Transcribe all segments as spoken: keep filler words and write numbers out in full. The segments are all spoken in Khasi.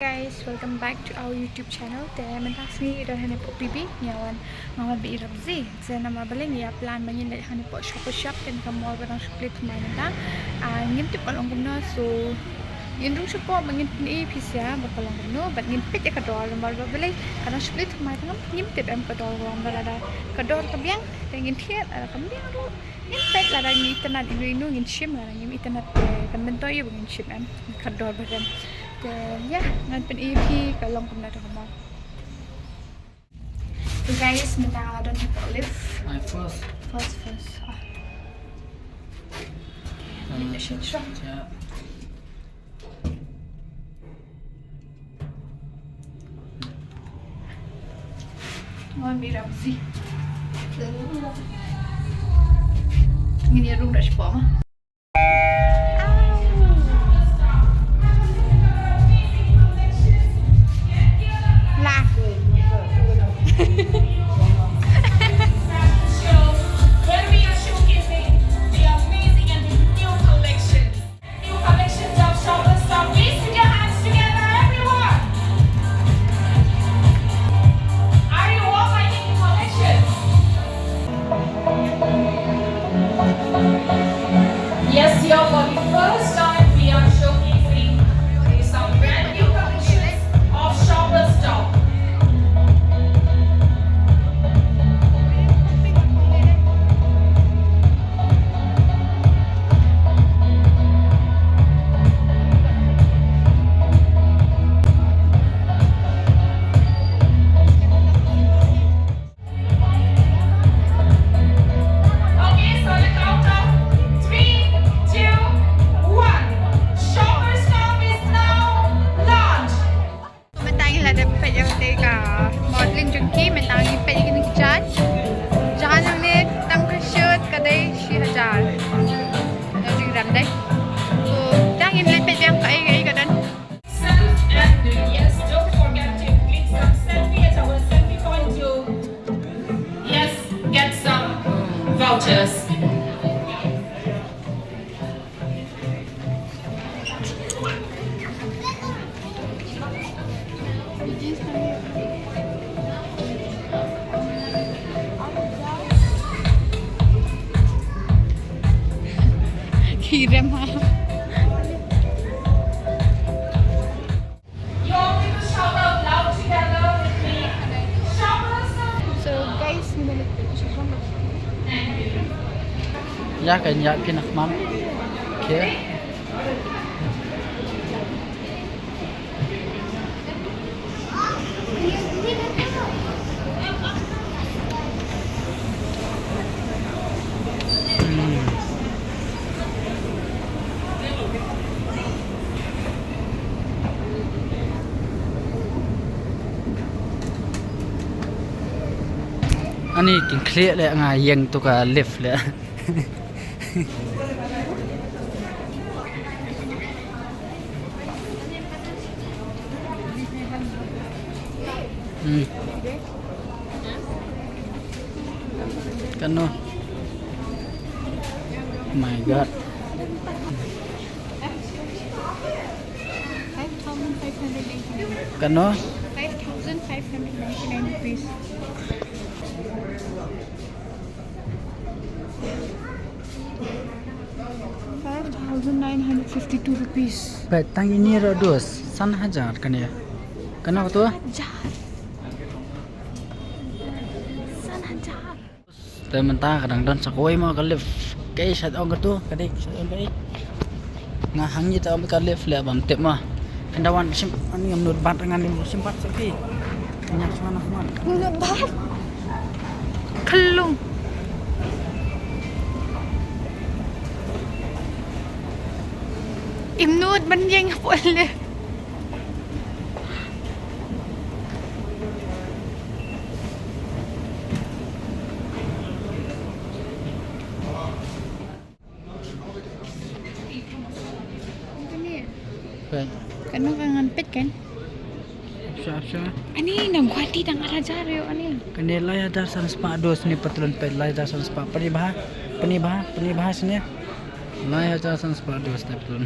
Guys, welcome back to our YouTube channel. Te mynta ka sngi i don hangne hapoh P B, ngi ïa wan, nga wan bad i Ramzi. Te namar balei ngi ïa plan ba ngin leit hangne hapoh Shoppers Stop, kane ka mall ba dang shu plie thymmai mynta. Ah, ngim tip ka long kumno, so ngin rung shapoh ba ngin pyni ïa phi sha ba ka long kumno, bad ngin peit ïa ka dor namar ba balei ka dang shu plie thymmai, te ngim tip em ka dor ka long ba lada ka dor ka biang te ngin thied, lada kam biang ruh ngin peit, lada ngi itynnad ino ino ngin shim, lada ngim itynnad te kan myntoi ïa ba ngin shim em, ka dor ba rem. Te ïa, ngan pyni ïa phi ka long kumno te ka mall. So guys, mynta nga la don hapoh lift. Ai, first. First, first. Ah. Hmm. Ini sih, sure. Ya. Ngan bi Ramzi. Ngin ïa rung da shapoh ma. Lah. Where we are showcasing the amazing and new collections. New collections of Shoppers Stop. Please put your hands together, everyone. Are you all liking the collection? Yes, here for the first time we are showcasing some brand new collections of Shoppers Stop. Okay, so on the count of three, two, one. Shoppers Stop is now launched. Mynta ngi la dep peit ïa kata ka modeling jong ki, mynta ngi peit ïa kine ki jaiñ. Jaiñ hangne tang ka shoot ka dei shi hajar. Ka jingrem dei. So, te ngin leit peit biang kaei kaei ka don. Self and yes, don't forget to click some selfie at our selfie point to, yes, get some vouchers. Ki rem ha. You all need to shout out loud together with me. Shoppers. So guys, ngi la leit peit sha Shoppers. Thank you. Ïa ka ïa phi nak mam. Okay. Ani kin khlieh leh nga ïeng tu ka lift leh. Hmm. Kano? My God. Five thousand five hundred ninety-nine. Kano? Five thousand five hundred ninety-nine rupees. Five thousand nine hundred fifty-two rupees. Peit tang ine ruh dos, san hajar kane. Kano kato? Hajar. San hajar. Te mynta ka dang don sa kawei mo ka lift. Kaei sha ong kato, ka dei sha ong kaei. Nga hangni te ong ka lift leh bam tip mo. Ynda wan shim ani ngam nud bat ngan lim shim bat sa ki. Nyak shwa na hmon. Nud bat. Khlung. Im nud ban ïeng hapoh lift. Peit. Kano ka ngan peit kan? Sha, sha. Ani na Guwahati dang ar hajar ïo ani. Kane lai hajar san spah dos ne patlun, peit lai hajar san spah. Pyni bha, pyni bha, pyni bha sne. Lai hajar san spah dos ne patlun.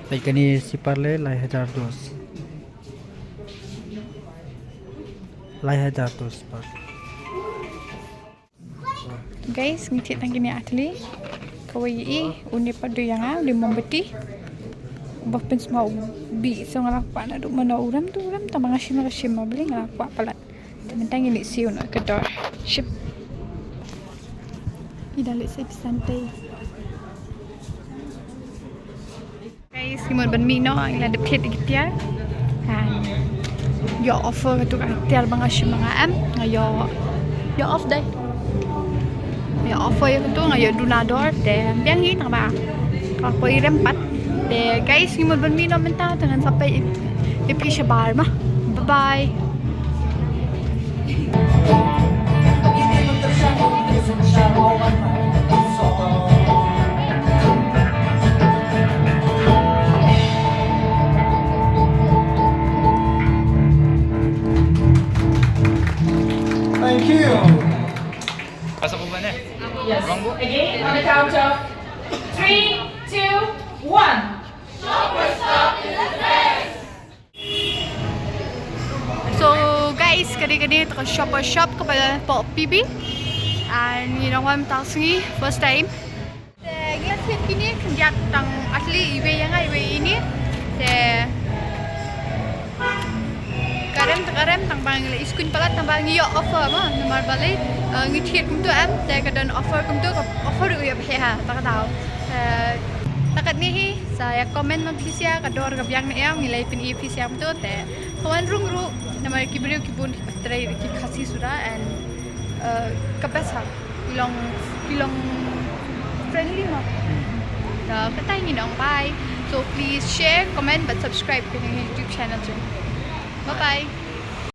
Peit kane slipper le lai hajar dos. Lai hajar dos slipper. Guys, ngi thied tang kine ar tylli. Kawei i, une pat dei ïa nga, u dei mombati. Uba pynsma u bih, so nga la kwah naduh mynno u rem tu u rem, tang ba nga shim nga shim ma bli nga la kwah palat. Te mynta ngin leit siew noh ka dor. Ship. Ngi dang leit siew pisa tei. Guys, ngi mut ban mih noh, ngi la dep thied ïa ki tiar. And ïoh offer katu ka tiar ba nga shim ba nga em, nga ïoh, ïoh off dei. Ïoh offer ïa katu, nga ïoh duna dor, te biang ngi tang ba ka poi rem pat. Te guys, ngi mut ban mih noh mynta, te ngan sa peit ïa phi shabar ma. Bye bye. Thank you. Pasok ko ba na? Yes. Again, on the count of three, two, one. So guys, kane kane to ka shop, shop kaba hapoh P B. And ngi nang wan mynta ka sngi first time. Te ngi la thied kine khyndiat tang ar tylli, iwei ïa nga iwei ïa ine. Te ka rem te ka rem tang ba ngi la iskuin palat tang ba ngi ïoh offer ma, namar balei, eh, ngi thied kumto em, te ka don offer kumto, ka offer ruh ïa bha ha ta ka daw. Eh, ta katne hi. Sa ïa comment ma phi sha ka dor ka biang ne em, ngi la pyn-i phi sha kumto te. Ka wan rung ruh, namar ki briew ki bun ki trei ki Khasi suda and, uh, ka best ha. Ki long, ki long friendly ma. Te kata ngi ong bye. So please share, comment, but subscribe to the YouTube channel too. Bye bye.